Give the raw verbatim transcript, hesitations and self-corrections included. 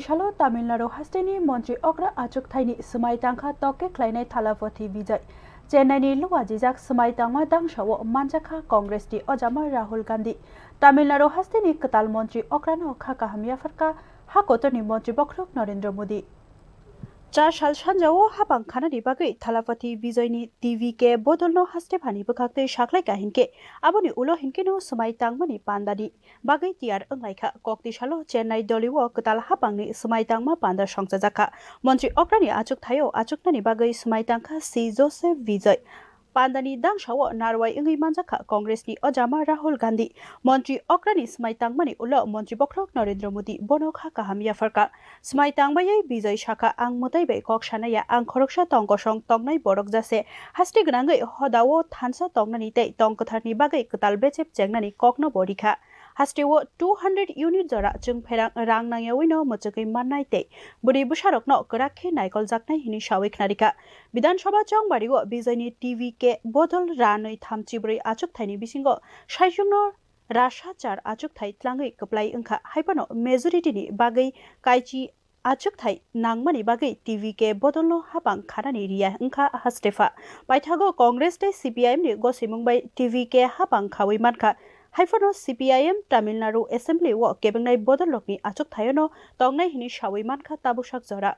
Salo Tamil Nadu hasteni montri okra achukthaini swmai tangkha tokke khlainai Thalapathy Vijay. Chennai ni luajijak swmai tangma dangsao manjakha Congress ni ojama Rahul Gandhi. Tamil Nadu hasteni kwtal montri okrano kha kaham yapharkha hakotorni montri bokhorok Narendra Modi. Char sal sanjao hapang khanani bagwi Thalapathy Vijay ni T V K bodolno haste phani bwkhaktwi saklaikha hinkhe aboni ulo hinkhe no swmai tangmani pandani bagwi tiyar wnglaikha. Kokti salo Chennai dolio kwtal hapangni swmai tangma panda songchajakha. Montri okrani achukthaio achuknani bagwi swmai tangkha C Joseph Vijay. Pandani dangsao narwai wngwi manjakha Congress ni ojama Rahul Gandhi. Montri okrani swmai tangmani ulo montri bokhorok Narendra Modi bono kha kaham yapharkha. Swmai tangmaiwi Vijay sakha, "Ang mwtai bai kok sanaya, ang khoroksa tong kosong tongnai borok jase. Haste gwnangwi hodao thansa tongnani tei tong kwtharni bagwi kwtal bechep chengnani kokno bo rikha. Hasteo two hundred unit jora chwng pherang rang nangyawino mwchwgwi mannai tei bwrwi bwsarokno kwrak khe naikoljaknai," hwnwi sawi khnarikha. Bidhan Sabha chongbario Vijay ni T V K bodol ranwi thamchi brwi achukthaini bisingo saichungno rasa char achukthai tlangwi kwplai wngkha, haiphano majority ni bagwi kaichi achukthai nangmani bagwi T V K bodolno hapang khanani riya wngkha hastepha. Paithago Congress tei C P I M ni gosimung bai T V K hapang khawi mankha. Haiphano C P I M Tamil Nadu Assembly o kebengnai bodolrokni achukthaiono tongnai hwnwi sawi mankha tabuksak jora.